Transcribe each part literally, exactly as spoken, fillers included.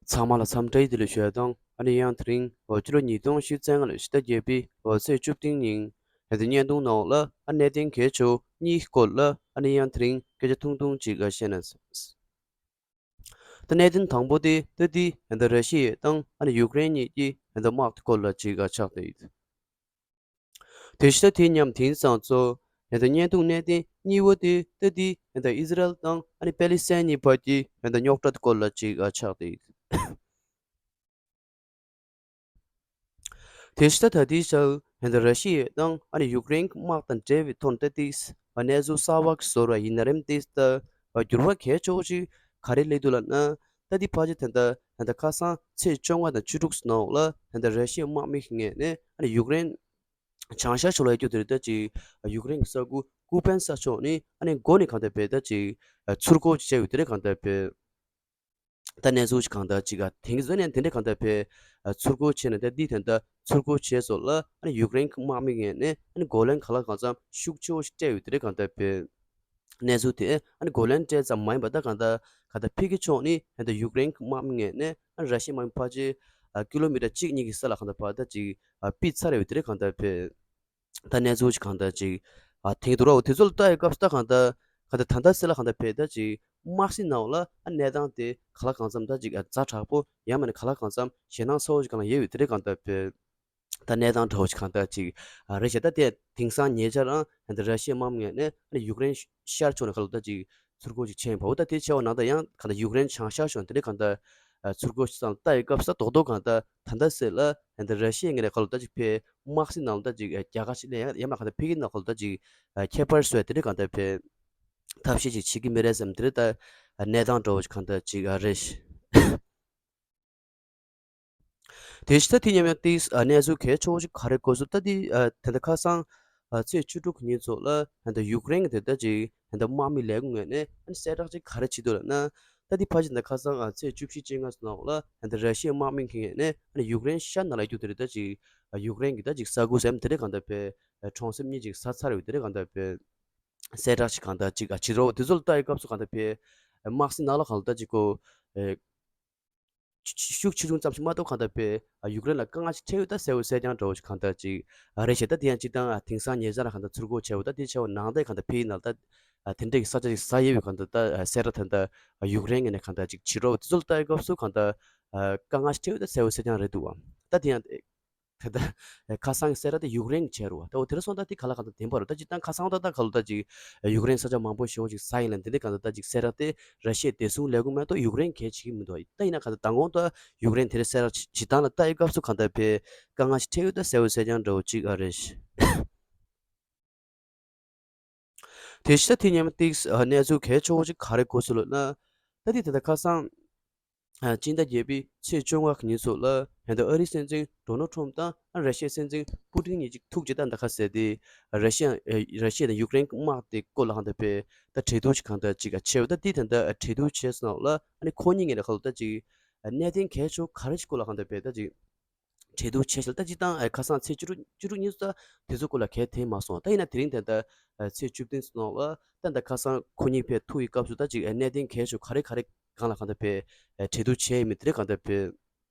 ཚང་མ་ལ་འཚམས་འདྲི་བདེ་ལེགས་ཞུ་ཡ་དང་། ཨ་ནི་ཡང་དེ་རིང་འོ་ཕྱི་ལོ་ཉིས་སྟོང་ཉི་ཤུ་རྩ་ལྔ་ལོའི་ཕྱི་ཟླ་བརྒྱད་པའི་འོ་ཚེས་བཅུ་བདུན་ཉིན་ཡང་དེ་བརྙན་ཐུང་ནང་ལ་ཨ་གནད་དོན་གལ་ཆེ་བོ་གཉིས་སྐོར་ལ་ཨ་ནི་ཡང་དེ་རིང་སྐད་ཆ་ཐུང་ཐུང་ཅིག་བཤད་ན། ད་གནད་དོན་དང་པོ་དེ་ད་དེ་ཡང་ད་ར་ཤི་ཡ་དང་ཨ་ནི་ཡུཀ་རེན་གཉིས་ཀྱི་ཡང་ད་དམག་དེ་སྐོར་ལ་ཅིག་ཆགས་བསྡད་ཡོད། དེ་ཤི་ད་དེ་མཉམ་དེང་སང་ཚོ་ཡང་ད་བརྙན་ཐུང་གནད་དོན་གཉིས་པོ་དེ་ད་དེ་ཡང་ད་ཨི་ཟི་རལ་དང་ཨ་ནི་པེ་ལི་སི་ཐན་གཉིས་བར་གྱི་ཡང་ད་རྙོག་དྲ་དེ་སྐོར་ལ་ཅིག་ཆགས་བསྡད་ཡོད། དེ་ཤི་ད་ད་དེའི་ཞག་ཡང་ད་ར་ཤི་ཡ་དང་ཨ་ནི་ཡུཀ་རེན་གྱི་དམག་དང་འབྲེལ་བའི་ཐོག་ནས་ད་དེ་གནས་ཚུལ་གསར་པ་བཟོ་ར་ཡིན་ན་རེམ་དེ་ད་འགྱུར་བ་གལ་ཆེ་བོ་ཞིག་ག་རེ་སླེབས་འདུག་ལབ་ན། ད་དེ་ཕལ་ཆེར་ད་ད་ཡང་ད་ཁ་སང་ཚེས་བཅོ་ལྔ་དང་བཅུ་དྲུག་ནང་ལ་ཡང་ད་ར་ཤི་ཡའི་དམག་མི་ཞིག་ངོས་ནས་ཨ་ནི་ཡུཀ་རེན་བྱང་ཤར་ཕྱོགས་ལ་ཡོད་རྒྱུ་དེ་རེད། ད་ཅིག་ཡུཀ་རེན་གྱི་ས་ཁུལ་ཀུ་པན་ས་ཕྱོགས་ནས་ཨ་ནི་མགོ་ནས་གང་ལྟར་བས་ད་ཅིག་ཚུར་རྒོལ་ཅིག་བྱས་ཡོད་དེ་རེད། གང་ལྟར་བས། ད་གནས་ཚུལ་ཞིག་གང་ལྟར་ཅིག་ཨ་དེང་གི་བཟོས་ནས་དེ་འདྲས་གང་ལྟར་བས་ཚུར་རྒོལ་བྱས་ནས་ད་འདི་ད་ལྟ་ཚུར་རྒོལ་བྱས་སོགས་ལ་ཨ་ནི་ཡུཀ་རེན་གྱི་དམག་མི་ངོས་ནས་ཨ་ནི་རྒོལ་ལན་གང་ལ་གང་འཚམ་ཤུགས་ཆེ་བོ་ཞིག་སྤྲད་ཡོད་དེ་འདྲས་གང་ལྟར་བས། གནས་ཚུལ་དེ་ཨ་ནི་རྒོལ་ལན་སྤྲད་ཙམ་མ་ཡིན་པར་ད་གང་ལྟར་གང་ལྟར་ཕ་གི་ཕྱོགས་ནས་ད་ལྟ་ཡུཀ་རེན་གྱི་དམག་མི་ངོས་ནས་ཨ་ནི་ར་ཤི་ཡའི་དམག་མི་ཕལ་ཆེར་ཨ་ཀི་ལོ་མི་ཊར་གཅིག་གཉིས་ཀྱི་ས་ལ་གང་ལྟར་བར་ད་ཅིག་ཨ་ཕུད་ཚར་ཡོད་དེ་འདྲས་གང་ལྟར་བས། ད་གནས་ཚུལ་ཞིག་གང་ལྟར་ཅིག་ཨ་དེང་དུ་རོ་དེ་ཚོ་ལ་ལྟ་ཡི་སྐབས་སུ་ད་གང་ལྟར་གང་ལྟར་ད་ལྟ་ཟེར་ལ་གང་ལྟར་བས་ད་ཅིག་དམག་སྲིད་ནང་ལ་ཨ་གནས་སྟངས་དེ་ག་ལ་གང་འཚམ་ད་ཅིག་ཨ་ཛ་དྲག་པོ་ཡང་མིན་ན་ག་ལ་གང་འཚམ་ཞེད་སྣང་ཚ་བོ་ཞིག་གང་ལ་ཡོད་ཡོད་དེ་འདྲས་གང་ལྟར་བས། ད་གནས་སྟངས་འདྲ་བོ་ཞིག་གང་ལྟར་ཅིག་ཨ་རེད་ཤག་ད་དེ་དེང་སང་ཉེ་ཆར་རང་ད་ར་ཤི་ཡའི་དམག་མི་ངོས་ནས་ཨ་ནི་ཡུཀ་རེན་ཤར་ཕྱོགས་ནས་ག་ལ་ད་ཅིག་ཚུར་རྒོལ་ཅིག་བྱས་ཡིན་པ། འོ་ད་དེ་བྱས་པ་ནང་ད་ཡང་གང་ལྟར་ཡུཀ་རེན་བྱང་ཤར་ཕྱོགས་དེ་འདྲས་གང་ལྟར་ཨ་ཚུར་རྒོལ་ཞིག་བཏང་ལྟ་ཡི་སྐབས་སུ་རྡོག་རྡོག་གང་ལྟར་ད་ལྟ་ཟེར་ལ་ཡང་ད་ར་ཤི་ཡའི་ངོས་ནས་ག་ལ་ད་ཅིག་ཕའི་དམག་སྲིད་ནང་ལ་ད་ཅིག་རྒྱལ་ཁ་ཞིག་ལེན་ཡང་ཡང་མ་གང་ལྟར་ཕ་གི་ནང་ཁོ་ལ་ད་ཅིག་ཁྱད་པར་བཟོས་དེ་འདྲས་གང་ལྟར་ཕའི་ཐབས་ཤེས་ཅིག་བྱེད་ཀྱི་མི་རེད་བསམ་དེ་འདྲས་ད་གནས་སྟངས་འདྲ་བོ་ཞིག་གང་ལྟར་ཅིག་ཨ་རེད། དེ་ཕྱི་ད་དེ་མཉམ་ཡང་ཏིས་ཨ་གནས་ཚུལ་གལ་ཆེ་བོ་ཞིག་ག་རེ་གོ་སོང་ད་དེ་ཨ་དེ་འདྲ་ཁ་སང་ཨ་ཚེས་བཅུ་དྲུག་གི་ཉིན་ཚོ་ལ་ད་ལྟ་ཡུཀ་རེན་གྱི་དེ་ད་ཅིག་ད་ལྟ་དམག་མི་ལས་ཁུངས་ངོས་ནས་ཨ་ནི་གསལ་བསྒྲགས་ཅིག་ག་རེ་བྱེད་འདུག་ལབ་ན། ད་དེ་ཕལ་ཆེར་ད་ཁ་སང་ཨ་ཚེས་བཅུ་བཞི་བཅོ་ལྔ་ཚོ་ནང་ལ་ད་ལྟ་ར་ཤི་ཡའི་དམག་མི་ངོས་ནས་ཨ་ནི་ཡུཀ་རེན་ཤར་ནང་ལ་ཡོད་རྒྱུ་དེ་རེད། ད་ཅིག་ཨ་ཡུཀ་རེན་གྱི་ད་ཅིག་ས་ཁུལ་ཟེར་དེ་འདྲས་གང་ལྟར་བས་གྲོང་གསེབ་གཉིས་ཅིག་ཟ་ཚར་ཡོད་དེ་འདྲས་གང་ལྟར་བས། གསལ་བསྒྲགས་ཅིག་གང་ལྟར་ཅིག་ཨ་བྱེད་རོགས་དེ་ཚོ་ལ་ལྟ་ཡི་སྐབས་སུ་གང་ལྟར་བས་དམག་སྲིད་ནང་ལ་གང་ལྟར་ཅིག་གོ་ཨེ་ཤུགས་ཆེ་ཆུང་ཙམ་ཞིག་མ་གཏོགས་གང་ལྟར་བས་ཨ་ཡུཀ་རེན་ལ་དཀའ་ངལ་ཞིག་འཕྲད་ཡོད་ད་གསལ་བོ་གསལ་རྐྱང་འདྲ་བོ་ཞིག་གང་ལྟར་ཅིག་ཨ་རེད་ཤག་ད་དེ་ཡང་སྤྱིར་བཏང་ཨ་དེང་སང་ཉེ་ཆར་ལ་གང་ལྟར་ཚུར་རྒོལ་བྱས་པ་ད་དེ་བྱས་པ་ནང་བསྟན་གང་ལྟར་ཕ་གི་ནང་ལ་ད་ཨ་དེ་འདྲ་གི་ས་ཆ་ཞིག་ཟ་ཡས་པའི་གང་ལྟར་ད་ཨ་གསལ་བསྒྲགས་ད་ལྟ་ཨ་ཡུཀ་རེན་ངོས་ནས་གང་ལྟར་ཅིག་བྱེད་རོགས་དེ་ཚོ་ལ་ལྟ་ཡི་སྐབས་སུ་གང་ལྟར་ཨ་དཀའ་ངལ་ཞིག་འཕྲད་ཡོད་ད་གསལ་བོ་གསལ་རྐྱང་རེད་འདུག་བ། ད་དེ་ཡང་ད་ལྟ་ཁ་སང་གི་གསལ་བསྒྲགས་དེ་ཡུཀ་རེན་གྱིས་བྱས་རེད་བ། ད་འོ་དེ་འདྲ་སོང་ད་དེ་ག་ལ་གང་ལྟར་བདེན་པ་རེད། ད་སྤྱིར་བཏང་ཁ་སང་ད་ད་ག་ལ་ད་ཅིག་ཡུཀ་རེན་ས་ཆ་མང་པོ་ཞེ་པོ་ཅིག་ཟ་ཡིན་ལ་འདི་འདྲའི་གང་ལྟར་ད་ཅིག་གསལ་བསྒྲགས་དེ་ར་ཤི་ཡའི་བདེ་སྲུང་ལས་ཁུངས་མ་གཏོགས་ཡུཀ་རེན་གྱིས་བྱེད་ཀྱི་མི་འདུག་ད་ཡིན་ན་གང་ལྟར་མདང་དགོང་ད་ཡུཀ་རེན་དེ་འདྲའི་གསལ་བསྒྲགས་བྱེད་སྟངས་ལ་ལྟ་ཡི་སྐབས་སུ་གང་ལྟར་བས་དཀའ་ངལ་ཞིག་འཕྲད་ཡོད་ད་གསལ་བོ་གསལ་རྐྱང་འདྲ་བོ་ཅིག་ཨ་རེད། དེ་ཕྱི་ད་དེ་མཉམ་ཏིག་གནས་ཚུལ་གལ་ཆེ་བོ་ཅིག་ག་རེ་གོ་སོང་ལབ་ན། ད་དེ་ད་ལྟ་ཁ་སང་ཨ་སྤྱི་ཟླ་བརྒྱད་པའི་ཚེས་བཅོ་ལྔ་གི་ཉིན་ཚོ་ལ་ཡང་ད་ཨ་རིའི་སྲིད་འཛིན་ཌོ་ནལ་ཁྲོམ་དང་ཨ་ར་ཤི་ཡའི་སྲིད་འཛིན་པུ་ཏིན་གཉིས་ཅིག་ཐུག་རྗེས་ད་ད་ཁ་གསལ་ཏེ་ར་ཤི་ཡ་ཨ་ར་ཤི་ཡ་དང་ཡུཀ་རེན་དམག་དེ་སྐོར་ལ་གང་ལྟར་བས་ད་གྲོས་བསྡུར་ཅིག་གང་ལྟར་ཅིག་ཨ་བྱས་པ། ད་དེ་ད་ལྟ་ཨ་གྲོས་བསྡུར་བྱས་སོང་ལ་ཨ་ནི་ཁོ་གཉིས་ངོས་ནས་ག་ལ་ད་ཅིག་ཨ་གནད་དོན་གལ་ཆེ་བོ་ག་རེ་ཞིག་སྐོར་ལ་གང་ལྟར་བས་ད་ཅིག་གྲོས་བསྡུར་བྱས་ཤག་ད་སྤྱིར་བཏང་ཨ་ཁ་སང་ཚེས་བཅུ་དྲུག་བཅུ་དྲུག་ཉིན་སུ་ད་དེ་ཚོ་སྐོར་ལ་གལ་ཐེབས་མ་སོང་། ད་ཡིན་ན་དེ་རིང་ད་ལྟ་ཨ་ཚེས་བཅུ་བདུན་ཚོ་ནང་ལ་ད་ད་ཁ་སང་ཁོ་གཉིས་ཕེབས་ཐུག་ཡི་སྐབས་སུ་ད་ཅིག་ཨ་གནད་དོན་གལ་ཆེ་ག་རེ་ག་རེ་སྒང་ལ་གང་ལྟར་ཕེབས་ཨ་གྲོས་བསྡུར་བྱས་ཡིན་མིན་དེ་རེད་གང་ལྟར་ཕེབས་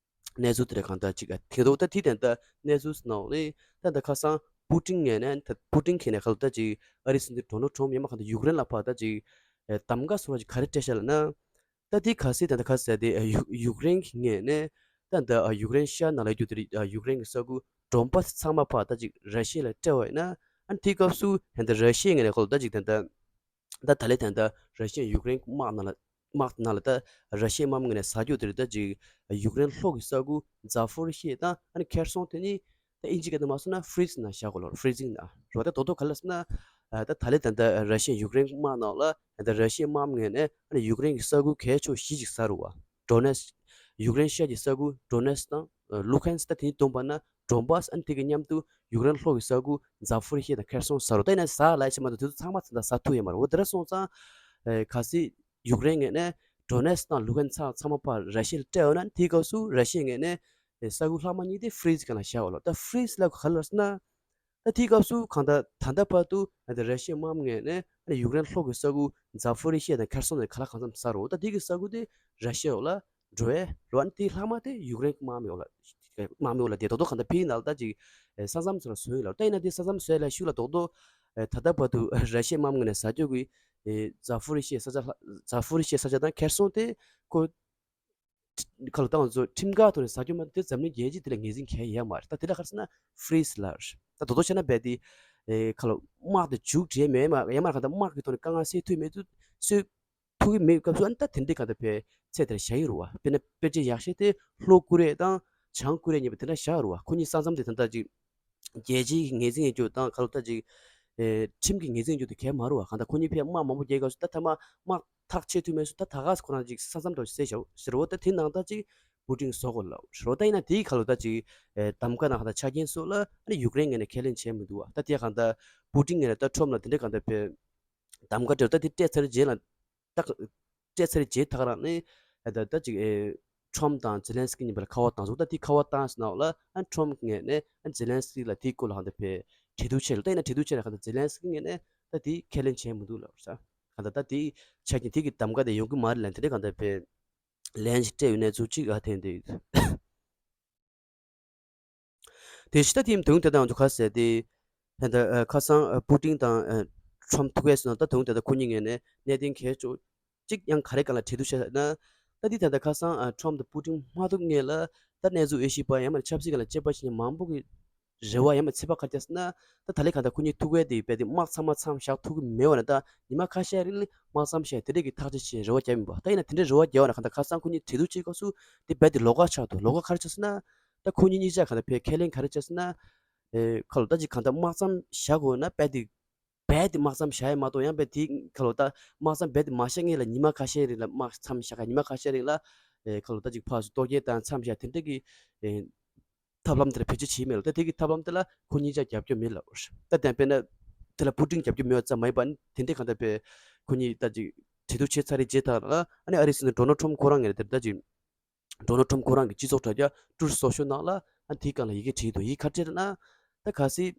གནས་ཚུལ་དེ་རེད་གང་ལྟར་ཅིག་ཨ་དེ་རུ་ད་དེ་ད་ལྟ་གནས་ཚུལ་ཚོ་ནང་ལ་ད་ད་ཁ་སང་པུ་ཏིན་ངོས་ནས་ད་པུ་ཏིན་ཁྱེད་ནས་ག་ལ་ད་ཅིག་ཨ་རིའི་སྲིད་འཛིན་ཌོ་ནལ་ཁྲོམ་ཡང་མ་གང་ལྟར་ཡུཀ་རེན་ལ་ཕར་ད་ཅིག་ཨ་གདམ་ག་བཟོ་འདྲ་ཅིག་ག་རེ་སྤྲད་ཤག་ལབ་ན། ད་དེ་གལ་སྲིད་ད་ལྟ་གལ་སྲིད་དེ་ཡུ་ཡུཀ་རེན་གྱི་ངོས་ནས་ད་ལྟ་ཡུཀ་རེན་ཤར་ནང་ལ་ཡོད་རྒྱུ་དེ་རེད། ཡུཀ་རེན་གྱི་ས་ཁུལ་ཌོན་པཱ་སི་ཚང་མ་ཕར་ད་ཅིག་ར་ཤི་ཡ་ལ་སྤྲད་པ་ཡིན་ན། ཨ་ནི་དེའི་སྐབས་སུ་ད་ལྟ་ར་ཤི་ཡའི་ངོས་ནས་ཁོ་ལ་ད་ཅིག་ད་ལྟ་ད་ད་ལྟ་ད་ལྟ་ར་ཤི་ཡ་ཡུཀ་རེན་དམག་ནང་ལ་དམག་ནང་ལ་ད་ར་ཤི་ཡའི་དམག་མི་ངོས་ནས་ཟ་རྒྱུ་དེ་རེད། ད་ཅིག་ཡུཀ་རེན་ལྷོ་གི་ས་ཁུལ་ཛ་ཕོ་རི་ཤི་ཡ་དང་ཨ་ནི་ཁེར་སོང་དེ་གཉིས། ད་ཨིན་ཇི་སྐད་དུ་མ་སོང་ན་ཕི་རི་ཛི་ནང་བཞག་དགོས་ལོ། ཕི་རི་ཛི་ནང་རོ། ད་དོ་དོ་ག་ལ་སོང་ན་ད་ད་ལེ་ད་ད་ར་ཤི་ཡ་ཡུཀ་རེན་དམག་ནང་ལ་ད་ར་ཤི་ཡའི་དམག་ངོས་ནས་ཨ་ནི་ཡུཀ་རེན་གྱི་ས་ཁུལ་གལ་ཆེ་བཞི་ཅིག་ཟ་རུ་བ། ཌོ་ནེ་སི། ཡུཀ་རེན་ཤར་གྱི་ས་ཁུལ་ཌོ་ནེ་སི་དང་ལུ་ཧན་སི། ད་དེ་གཉིས་བསྡོམས་པ་ན་ཌོན་པཱ་སི། ཨ་ནི་དེ་གི་མཉམ་དུ་ཡུཀ་རེན་ལྷོ་གི་ས་ཁུལ་ཛ་ཕོ་རི་ཤི་ཡ་དང་ཁེར་སོང་ཟ་རུ། ད་ཡིན་ན་ཟ་ལ་ཆེ་མ་གཏོགས་དེ་ཚོ་ཚང་མ་ད་ད་ཟ་ཐུབ་ཡོད་མ་རེད། འོ་དེ་འདྲ་སོང་ཙང་གལ་སྲིད་ཡུཀ་རེན་ངོས་ནས་ཌོ་ནེ་སི་དང་ལུ་ཧན་སི་ཚང་མ་ཕར་ར་ཤི་ཡ་ལ་སྤྲད་ཡོད་ན། དེའི་སྐབས་སུ་ར་ཤི་ཡ་ངོས་ནས་ས་ཁུལ་ལྷག་མ་གཉིས་དེ་ཕི་རི་ཛི་སྒང་ལ་བཞག་ཡོད་ལོ། ད་ཕི་རི་ཛི་ལབ་ག་ལ་ཟེར་ན། ད་དེའི་སྐབས་སུ་གང་ལྟར་ད་ལྟ་བར་དུ་ད་ར་ཤི་ཡའི་དམག་མི་ངོས་ནས་ཡུཀ་རེན་ལྷོ་གི་ས་ཁུལ་ཛ་ཕོ་རི་ཤི་ཡ་དང་ཁེར་སོང་ནས་ག་ལ་གང་འཚམ་ཟ་རུ། ད་དེ་གི་ས་ཁུལ་དེ་ར་ཤི་ཡ་འོག་ལ་ འགྲོ་བས་རོ། ཨ་ནི་དེའི་ལྷག་མ་དེ་ཡུཀ་རེན་དམག་མི་འོག་ལ་དམག་མི་འོག་ལ་དེ་རྡོག་རྡོག་གང་ལྟར་ཕིའི་ནང་ལ་ད་ཅིག་ས་མཚམས་ཚོ་ལ་བཟོས་ཡོད་ལ། ད་ཡིན་ན་དེ་ས་མཚམས་བཟོས་ལ་ཤུགས་ལ་རྡོག་རྡོག་ད་ལྟ་བར་དུ་ར་ཤི་ཡའི་དམག་མི་ངོས་ནས་ཟ་རྒྱུ་གི་ཛ་ཧྥུ་རི་ཤི་ས་ཆ་ལྷ་ཛ་ཧྥུ་རི་ཤི་ས་ཆ་དང་ཁེར་སོང་དེ་ཁོ་ཁ་ལོ་ཏང་ཚོ་ཁྲིམས་འགལ་ཐོག་ནས་ཟ་རྒྱུ་མ་གཏོགས་དེ་འཛམ་གླིང་རྒྱལ་སྤྱི་དེ་ལ་ངོས་འཛིན་གལ་ཡོད་མ་རེད། ད་དེ་ལ་ག་རེ་ཟེར་ན་ཧྥི་རི་ཛི་ལབ་རེད། ད་དོ་དོ་བྱས་ན་རྦད་དེ་ཁ་ལོ་དམག་དེ་མཇུག་སྒྲིལ་མེད་མ་ཡང་མ་རེད། གང་ལྟར་དམག་གི་ཐོག་ནས་དཀའ་ངལ་སེལ་ཐུབ་མེད་དུས་སེལ་ཐུབ་ཀྱི་མེད་སྐབས་སུ་ཨ་ནི་ད་དེ་འདྲའི་གང་ལྟར་བའི་ཚད་དེར་བཞག་ཡོད་རེད་བ། དཔེར་ན་དཔེར་བརྗོད་ཡག་ཤོས་དེ་ལྷོ་ཀོ་རི་ཡ་དང་བྱང་ཀོ་རི་ཡ་གཉིས་པོ་དེ་འདྲ་བཞག་ཡོད་རེད་བ། ཁོ་གཉིས་ས་མཚམས་དེ་ད་ལྟ་ཅིག་རྒྱལ་སྤྱིའི་ངོས་འཛིན་ཡོད་རྒྱུ་དང་ཁ་ལོ་ད་ཅིག་ཨེ་ཁྲིམས་ཀྱི་ངོས་འཛིན་ཡོད་རྒྱུ་དེ་གལ་མ་རུང་བ། གང་ལྟར་ཁོ་གཉིས་ཕར་དམག་མང་པོ་རྒྱག་སྐབས་སུ་ད་ཐ་མ་དམག་ཐག་ཆོད་ཐུབ་མེད་སུ་ད་ད་ག་སེ་ཁོ་རང་ཅིག་ས་མཚམས་དེ་བསད་བཞག་ཟེར་བ། ད་དེ་ནང་ད་ཅིག་པུ་ཏིན་བཟོ་དགོས་ལབ་རེད་བ། ད་ཡིན་ན་དེའི་ཁ་ལོ་ད་ཅིག་ཨེ་གདམ་ག་ནང་ད་ཆ་རྐྱེན་སོགས་ལ་ཨ་ནི་ཡུཀ་རེན་ངོས་ནས་ཁས་ལེན་བྱས་མི་འདུག་བ། ད་དེ་གང་ལྟར་པུ་ཏིན་ངོས་ནས་ད་ཁྲོམ་ལ་དེ་འདྲའི་གང་ལྟར་བའི་གདམ་ག་སྤྲད་ད་དེ་སྤྲད་ཚར་རྗེས་ལ་ད་སྤྲད་ཚར་རྗེས་ད་ག་རང་ནས་ཨ་ད་ད་ཅིག་ཨེ་ཁྲོམ་དང་ཛེ་ལན་སི་ཀི་གཉིས་བར་ཁ་པར་བཏང་སོང་། ད་དེ་ཁ་པར་བཏང་ཟིན་ནའོ་ལ་ཨ་ཁྲོམ་ངོས་ནས་ཨ་ཛེ་ལན་སི་ཀི་ལ་དེའི་སྐོར་ལ་གང་ལྟར་བའི་གྲོས་བསྡུར་བྱས་ལ། ད་ཡིན་ན་གྲོས་བསྡུར་བྱས་ན་གང་ལྟར་ཛེ་ལན་སི་ཀི་ངོས་ནས་ད་དེ་ཁས་ལེན་བྱས་མི་འདུག་ལབ་ས། གང་ལྟར་ད་དེའི་ཆ་རྐྱེན་དེ་གི་གདམ་ག་དེ་ཡོང་གི་མ་རེད་ལབ་དེ་འདྲའི་གང་ལྟར་བའི་ལན་ཞིག་སྤྲད་ཡོད་གནས་ཚུལ་གཅིག་ཨ་ཐེངས་དེ། དེ་ཕྱི་ད་ཐེངས་དུང་དེ་དང་ཚོ་ཁ་གསལ་ཏེ། ད་ལྟ་ཁ་སང་པུ་ཏིན་དང་ཁྲོམ་ཐུག་ཡས་སོང་ན་ད་དུང་དེ་ད་ཁོ་གཉིས་ངོས་ནས་གནད་དོན་གལ་ཆེ་གཅིག་ཡང་ག་རེ་གང་ལ་གྲོས་བསྡུར་བྱས་ན། ད་འདི་ད་ལྟ་ཁ་སང་ཁྲོམ་དང་པུ་ཏིན་མ་ཐུག་སྔོན་ལ་ད་གནས་ཚུལ་འོས་གཞི་པ་ཡང་མིན་ཆབ་སྲིད་ཀྱི་ལ་དཔྱད་པ་བྱེད་མཁན་མང་པོ་གི་རེ་བ་ཡང་མིན་ཚོད་དཔག་ག་རེ་བྱས་ན། ད་ད་ལྟ་གང་ལྟར་ཁོ་གཉིས་ཐུག་ཡས་དེ་རྦད་དེ་དམག་ཚང་མ་མཚམས་བཞག་ཐུབ་ཀྱི་མེད་པ་ན་ད་ཉི་མ་ཁ་ཤས་རིང་ལ་དམག་མཚམས་བཞག་དེ་འདྲས་ཀྱི་ཐག་གཅོད་བྱེད་རེ་བ་བརྒྱབ་ཡིན་པ། ད་ཡིན་ན་དེ་འདྲས་རེ་བ་བརྒྱབ་པ་ན་གང་ལྟར་ཁ་སང་ཁོ་གཉིས་གྲོས་བསྡུར་བྱེད་སྐབས་སུ་དེ་རྦད་དེ་ལོགས་ཀ་ཆགས་འདུག་ལོགས་ཀ་ག་རེ་བྱས་ཟེར་ན། ད་ཁོ་གཉིས་གཉིས་ཆ་གང་ལྟར་བའི་ཁས་ལེན་ག་རེ་བྱས་ཟེར་ན། ཨེ་ཁ་ལོ་ད་ཅིག་གང་ལྟར་དམག་མཚམས་བཞག་དགོས་ན་རྦད་དེ་རྦད་དེ་དམག་མཚམས་བཞག་ཡས་མ་གཏོགས་ཡང་རྦད་དེ་ཁ་ལོ་ད་དམག་མཚམས་རྦད་དེ་མ་བཞག་སྔོན་ལ་ཉི་མ་ཁ་ཤས་རིང་ལ་དམག་མཚམས་བཞག་ག་ཉི་མ་ཁ་ཤས་རིང་ལ་ཨེ་ཁ་ལོ་ད་ཅིག་ཕར་ཚུར་གཏོར་རྒོལ་དང་མཚམས་བཞག་དེ་འདྲ་གི་ཨེ་ཐབས་ལམ་དེ་ལ་བེད་སྤྱོད་བྱེད་མེད་ལ། ད་དེ་གི་ཐབས་ལམ་དེ་ལ་ཁོ་གཉིས་ཆ་རྒྱབ་སྐྱོར་མེད་ལ། ད་དེ་དཔེར་ན་དེ་ལ་པུ་ཏིན་རྒྱབ་སྐྱོར་མེད་པ་ཙམ་མ་ཡིན་པ་ནི་དེ་འདྲའི་གང་ལྟར་བའི་ཁོ་གཉིས་ད་ཅིག་གྲོས་བསྡུར་བྱས་ཚར་རེད་བྱས་ཐག་ལ་ཨ་ནི་ཨ་རིའི་སྲིད་འཛིན་ཌོ་ནལ་ཁྲོམ་ཁོ་རང་ངོས་ནས་དེ་ད་ཅིག་ཌོ་ནལ་ཁྲོམ་ཁོ་རང་གི་སྤྱི་ཚོགས་དྲ་རྒྱ་ཊུར་སོ་ཤལ་ནང་ལ་ཨ་དེའི་སྒང་ལ་ཡི་གེ་བྲིས་འདུག་ཡི་གེ་ག་རེ་བྲིས་ན། ད་གལ་སྲིད་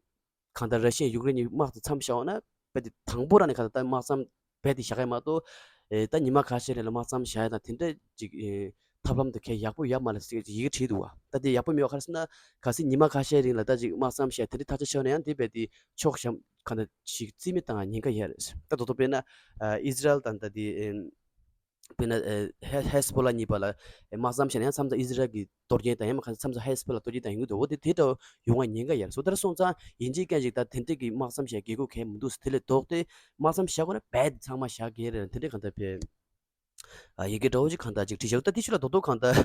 གང་ལྟར་ར་ཤི་ཡ་ཡུཀ་རེན་གཉིས་དམག་དེ་མཚམས་བཞག་པ་ན་རྦད་དེ་དང་པོ་རང་ནས་གང་ལྟར་ད་དམག་མཚམས་རྦད་དེ་བཞག་གི་མ་གཏོགས་ཨེ་ད་ཉི་མ་ཁ་ཤས་རིང་ལ་དམག་མཚམས་བཞག་ཡ་དང་དེ་འདྲ་ཅིག་ཨེ་ཐབས་ལམ་དེ་གལ་ཡག་པོ་ཡོད་མ་རེད་ཟེར་ཡི་གེ་བྲིས་འདུག་བ། ད་དེ་ཡག་པོ་མེད་པ་ག་རེ་ཟེར་ན། གལ་སྲིད་ཉི་མ་ཁ་ཤས་རིང་ལ་ད་ཅིག་དམག་མཚམས་བཞག་དེ་འདྲ་ཐག་གཅོད་བྱས་ན་ཡང་དེ་རྦད་དེ་ཕྱོགས་གཞན་གང་ལྟར་ཞིག་རྩིས་མེད་བཏང་ཡ་ཉེན་ཁ་ཡོད་རེད། ད་དོ་དོ་དཔེར་ན་ཨ་ཨི་ཟི་རལ་དང་ད་དེ་ཨེ་དཔེར་ན་ཨེ་ཧེ་ཧེ་ཟ་བྷོ་ལ་གཉིས་བར་ལ་ཨེ་དམག་མཚམས་བཞག་ན་ཡང་མཚམས་མཚམས་ཨི་ཟི་རལ་གྱི་གཏོར་སྐྱོན་དང་ཡང་མིན་མཚམས་མཚམས་ཧེ་ཟ་བྷོ་ལ་གཏོར་སྐྱོན་དང་ཡོང་གི་འདུག་འོ་དེ་དེ་འདྲ་ཡོང་བ་ཉེན་ཁ་ཡོད་རེད། སོ་ད་རེས་སོང་ཙང་ཡིན་གཅིག་མིན་གཅིག་ད་དེ་འདྲ་གི་དམག་མཚམས་བཞག་དགོས་མཁོ་གང་ཡང་མི་འདུག་དེ་ལས་ལྡོག་སྟེ་དམག་མཚམས་བཞག་དགོས་ན་རྦད་ཚང་མ་བཞག་དགོས་རེད། དེ་འདྲ་གང་ལྟར་བའི་ཨ་ཡི་གེ་འདྲ་བོ་ཅིག་གང་ལྟར་ཅིག་བྲིས་བཞག་ད་དེ་ཕྱི་ལ་རྡོག་རྡོག་གང་ལྟར་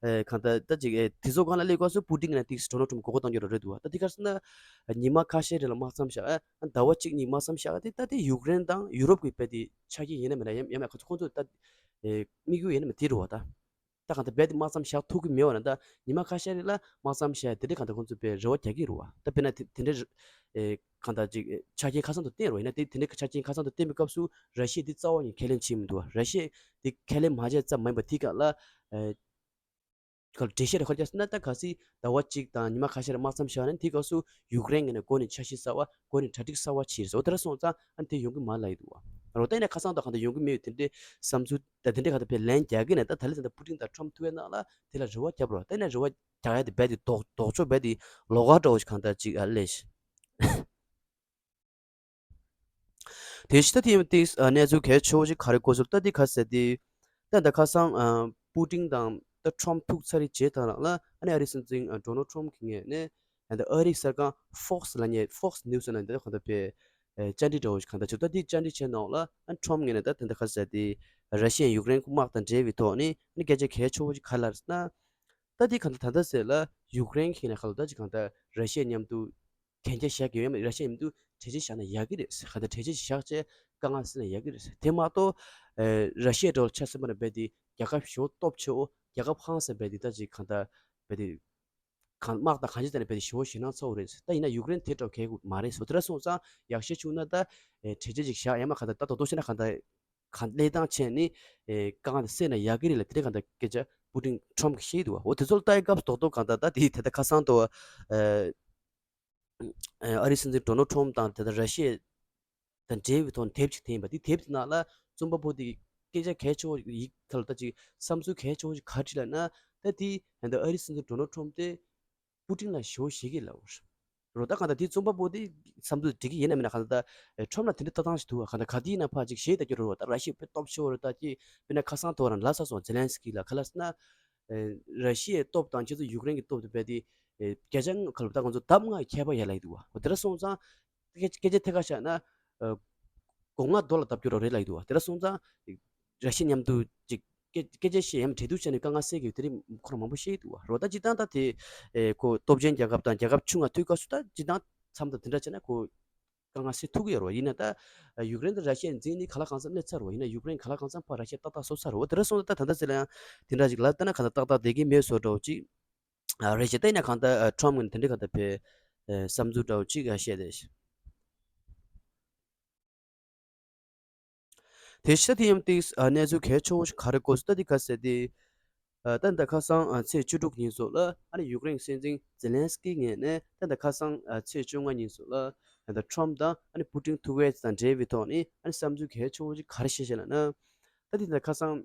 ཨེ་གང་ལྟར་ད་ཅིག་ཨེ་དེ་ཚོ་སྒང་ལ་སླེབས་སྐབས་སུ་པུ་ཏིན་གྱིས་ན་ཏིག་ཌོ་ནལ་ཁྲོམ་མགོ་སྐོར་གཏོང་རྒྱུ་རེད་འདུག་ད་དེ་ག་རེ་ཟེར་ན་ཉི་མ་ཁ་ཤས་རིང་ལ་དམག་མཚམས་བཞག་ཨ་ཟླ་བ་གཅིག་གཉིས་དམག་མཚམས་བཞག་དེ་ད་དེ་ཡུཀ་རེན་དང་ཡུ་རོབ་ཀྱི་དཔེ་དེ་ཆ་རྐྱེན་ཡིན་ན་མིན་ན་ཡང་ཡང་ཁོ་ཚོ་ཁོ་ཚོ་ད་ཨེ་དམིགས་ཡུལ་ཡིན་ན་མིན་དེ་རེད་བ། ད་ད་གང་ལྟར་རྦད་དེ་དམག་མཚམས་བཞག་ཐུབ་ཀྱི་མེད་པ་ན་ད་ཉི་མ་ཁ་ཤས་རིང་ལ་དམག་མཚམས་བཞག་དེ་འདྲ་གང་ལྟར་ཁོ་ཚོ་དཔེ་རེ་བ་རྒྱག་གི་རེད་བ། ད་དཔེར་ན་དེ་དེ་འདྲ་ཨེ་གང་ལྟར་ཅིག་ཨེ་ཆ་རྐྱེན་ཁ་སང་དུ་བསྟན་རོགས་ཡིན་ན་དེ་དེ་འདྲའི་ཆ་རྐྱེན་ཁ་སང་དུ་བསྟན་པའི་སྐབས་སུ་ར་ཤི་ཡས་དེ་རྩ་བ་ནས་ཁས་ལེན་བྱེད་མི་འདུག་བ། ར་ཤི་ཡས་དེ་ཁས་ལེན་མ་བྱས་ཙམ་མ་ཡིན་པ་དེའི་སྒང་ལ་ཨེ་ག་ལ་འགྲེལ་བཤད་རེ་ཁ་རྒྱག་ཟེར་ན་ད་གལ་སྲིད་ཟླ་བ་གཅིག་དང་ཉི་མ་ཁ་ཤས་རེ་དམག་མཚམས་བཞག་ན་དེའི་སྐབས་སུ་ཡུཀ་རེན་ངོས་ནས་འགོ་ནས་འཆར་གཞི་གསར་བ་འགོ་ནས་གྲ་སྒྲིག་གསར་བ་བྱས་རེད་ཟེར་བ། དེ་འདྲ་སོང་ཙང་ཨ་ནི་དེ་ཡོང་གི་མ་རེད་ལབ་ཡོད་འདུག་བ། རོ་ད་ཡིན་ན་ཁ་སང་དང་གང་ལྟར་ཡོང་གི་མེད་དེ་འདྲའི་བསམ་ཚུལ་ད་དེ་འདྲའི་གང་ལྟར་བས་ལན་རྒྱག་གི་ནས་ད་ད་ལི་ད་ལྟ་པུ་ཏིན་དང་ཁྲོམ་ཐུག་པའི་ནང་ལ་དེ་ལ་རེ་བ་བརྒྱབ་རོགས། ད་ཡིན་ན་རེ་བ་རྒྱག་ཡ་དེ་རྦད་དེ་ལྡོག་ལྡོག་ཕྱོགས་རྦད་དེ་ལོགས་ཀ་འདྲ་བོ་ཞིག་གང་ལྟར་ཅིག་ཨ་ལས་ཤི། དེ་ཕྱི་ད་དེ་ཡང་ཏིག་ཨ་གནས་ཚུལ་གལ་ཆེ་བོ་ཞིག་ག་རེ་གོ་ཚུལ་ད་དེ་ཁ་ཟེར་དེ། ད་ད་ཁ་སང་ཨ་པུ་ཏིན་དང་ད་ཁྲོམ་ཐུག་ཚར་རེ་བྱས་ཐང་ལ་ཨ་ནི་ཨ་རིའི་སྲིད་འཛིན་ཨ་ཌོ་ནལ་ཁྲོམ་གྱི་ངོས་ནས་ད་ཨ་རིའི་གསར་ཁང་ཧྥོག་སི་ལབ་མཁན་ཧྥོག་སི་ནིའུ་སི་ལབ་མཁན་དེ་གང་ལྟར་བས་ཨ་བཅར་འདྲི་འདྲ་བོ་ཞིག་གང་ལྟར་བྱུང་། ད་དེ་བཅར་འདྲི་བྱས་ནང་ལ་ཨ་ཁྲོམ་ངོས་ནས་ད་དེ་འདྲ་ཁ་ཟེར་དེ་ར་ཤི་ཡ་ཡུཀ་རེན་དམག་དང་འབྲེལ་བའི་ཐོག་ནས་ཨ་ནི་སྐད་ཆ་གལ་ཆེ་བོ་ཞིག་ག་རེ་ལབ་ཟེར་ན། ད་དེ་གང་ལྟར་ད་ལྟ་ཟེར་ལ་ཡུཀ་རེན་གྱི་ནས་ཁ་ལོ་ད་ཅིག་གང་ལྟར་ར་ཤི་ཡ་མཉམ་དུ་གན་རྒྱ་བཞག་གི་ཡོད་མེད། ར་ཤི་ཡ་མཉམ་དུ་གྲོས་ཆོད་བཞག་ན་ཡག་གི་རེད། གང་ལྟར་གྲོས་ཆོད་བཞག་བྱས་དཀའ་ངལ་སེལ་ན་ཡག་གི་རེད། དེ་མ་གཏོགས་ཨེ་ར་ཤི་ཡ་འདྲ་བོ་ཆ་མཚོན་པ་ན་རྦད་དེ་རྒྱལ་ཁབ་ཞེ་པོ་སྟོབས་ཆེ་བོ་རྒྱལ་ཁབ་ཧང་སང་རྦད་དེ་ད་ཅིག་གང་ལྟར་རྦད་དེ་གང་དམག་དང་གང་ཅི་ཟེར་ན་རྦད་དེ་ཞེ་པོ་ཞེད་སྣང་ཚ་བོ་རེད། ད་ཡིན་ན་ཡུཀ་རེན་དེ་འདྲ་བོ་གལ་མ་རེད་ཟེར། དེ་འདྲ་སོང་ཙང་ཡག་ཤོས་བྱུང་ན་ད་ཨེ་གྲོས་ཆོད་ཅིག་བཞག་ཡ་མ་གང་ལྟར་ད་དོ་དོ་བྱས་ན་གང་ལྟར། གང་གནས་སྟངས་བྱས་ནས་ཨེ་དཀའ་ངལ་དེ་སེལ་ན་ཡག་གི་རེད་ལ་དེ་འདྲ་གང་ལྟར་སྐད་ཆ་པུ་ཏིན་ཁྲོམ་གྱིས་བཤད་འདུག་བ། འོ་དེ་ཚོ་ལ་ལྟ་ཡི་སྐབས་སུ་རྡོག་རྡོག་གང་ལྟར་ད་དེ་ད་ལྟ་ཁ་སང་དུ་ཨེ་ཨེ་ཨ་རིའི་སྲིད་འཛིན་ཌོ་ནལ་ཁྲོམ་དང་དེ་ལྟར་ར་ཤི་ཡ་དང་འབྲེལ་བའི་ཐོག་ནས་དེབ་ཅིག་བསྟན་པ་དེ་དེབ་དེ་ནང་ལ་རྩོམ་པ་པོ་དེ་ སྐད་ཆ་གལ་ཆེ་བོ་ཡིག་ཐོག་ལ་ད་ཅིག་བསམ་ཚུལ་གལ་ཆེ་བོ་ཞིག་ག་རེ་བྲིས་ལབ་ན། ད་དེ་ད་ལྟ་ཨ་རིའི་སྲིད་འཛིན་ཌོ་ནལ་ཊམ་དེ་པུ་ཏིན་ལ་ཞེ་པོ་ཞེད་ཀྱི་ལབ་པ་རེད། རོ་ད་གང་ལྟར་དེ་རྩོམ་པ་པོ་དེ་བསམ་ཚུལ་འགྲིག་གི་ཡིན་ན་མིན་ན། གང་ལྟར་ད་ཊམ་ལ་དེ་འདྲའི་ལྟ་སྟངས་ཤིག་འདུག་ག་གང་ལྟར་ག་དུས་ཡིན་ན་ཕར་ཅིག་ཞེད་ལྟ་རྒྱུ་རེད། ད་ར་ཤི་ཡ་དཔེ་སྟོབས་ཆེ་བོ་རེད། ད་ཅིག་དཔེར་ན་ཁ་སང་དེ་བར་ལབ་ཚར་སོང་། ཛེ་ལན་སི་ཀི་ལ་ག་ལབ་ཟེར་ན། ར་ཤི་ཡའི་སྟོབས་དང་ཁྱེད་ཚོ་ཡུཀ་རེན་གྱི་སྟོབས་དེ་རྦད་དེ་བརྒྱ་ཆ་ལྔ་ག་ལབ། ད་ང་ཚོ་ལྡབ་ལྔ་ཁྱད་པར་ཡོད་ལབ་ཀྱི་འདུག་ག་འོ་དེ་འདྲ་སོང་ཙང་། སྐད་སྐད་ཆ་ཐད་ཀར་བཞག་ན། ཨ། སྒོ་ང་རྡོ་ལ་བརྡབ་རྒྱུ་རང་རེད་ལབ་ཀྱི་འདུག་ག་དེ་འདྲ་སོང་ཙང་། ར་ཤི་ཡ་མཉམ་དུ་ཅིག་སྐད་སྐད་ཆ་བཤད་ཡ་མ་འབྲེལ་གཏུག་བྱས་ནས་དཀའ་ངལ་སེལ་གྱི་ཡོད། དེ་རིང་ཁོ་རང་མང་པོ་བཤད་ཀྱི་འདུག་ག་རོ་ད་སྤྱིར་བཏང་ད་དེ། ཨེ་ཁོ་སྟོབས་ཆེན་རྒྱལ་ཁབ་དང་རྒྱལ་ཁབ་ཆུང་ང་ཐུག་སྐབས་སུ་ད་སྤྱིར་བཏང་མཚམས་དང་དེ་འདྲ་བྱས་ན་ཁོ་དཀའ་ངལ་སེལ་ཐུབ་ཀྱི་ཡོད་རེད་པ། ཡིན་ན་ད་ཡུཀ་རེན་དང་ར་ཤི་ཡའི་འཛིང་ནི་ག་ལ་གང་འཚམ་སླེབས་ཚར་རེད་པ། ཡིན་ན་ཡུཀ་རེན་ག་ལ་གང་འཚམ་ཕར་ར་ཤི་ཡ་ཏག་ཏག་བཟོ་ཚར་རེད་པ། འོ་དེ་འདྲ་སོང་ཙང་ད་ད་ལྟ་ཟེར་ལ་ཡང་དེ་འདྲ་ཅིག་ལབ་བསྡད་ན་གང་ལྟར་ཏག་ཏག་བསྡད་ཀྱི་མེད་བཟོ་འདྲ་བོ་ཅིག་ཨ་རེད་ཤག་ད་ཡིན་ན་གང་ལྟར་ཨ་ཊམ་གྱིས་དེ་འདྲའི་གང་ལྟར་བའི་ཨ་བསམ་ཚུལ་འདྲ་བོ་ཅིག་ཨ་བཤད་བསྡད་ཤག་དེ་ཕྱི་ད་དེ་ཡང་ཏིག་ཨ་གནས་ཚུལ་གལ་ཆེ་བོ་ཞིག་ག་རེ་གོ་སོང་ད་དེ་ག་ཟེར་ཏེ། ཨ་ད་ད་ཁ་སང་ཨ་ཚེས་བཅུ་དྲུག་ཉིན་སོགས་ལ་ཨ་ནི་ཡུཀ་རེན་སྲིད་འཛིན་ཛེ་ལན་སི་ཀི་ངོས་ནས་ད་ད་ཁ་སང་ཨ་ཚེས་བཅོ་ལྔ་ཉིན་སོགས་ལ་ད་ད་ཊམ་དང་ཨ་ནི་པུ་ཏིན་ཐུག་ཡས་དང་འབྲེལ་བའི་ཐོག་ནས་ཨ་ནི་བསམ་ཚུལ་གལ་ཆེ་བོ་ཞིག་ག་རེ་བཤད་བཤད་ལབ་ན། ད་དེ་ད་ཁ་སང་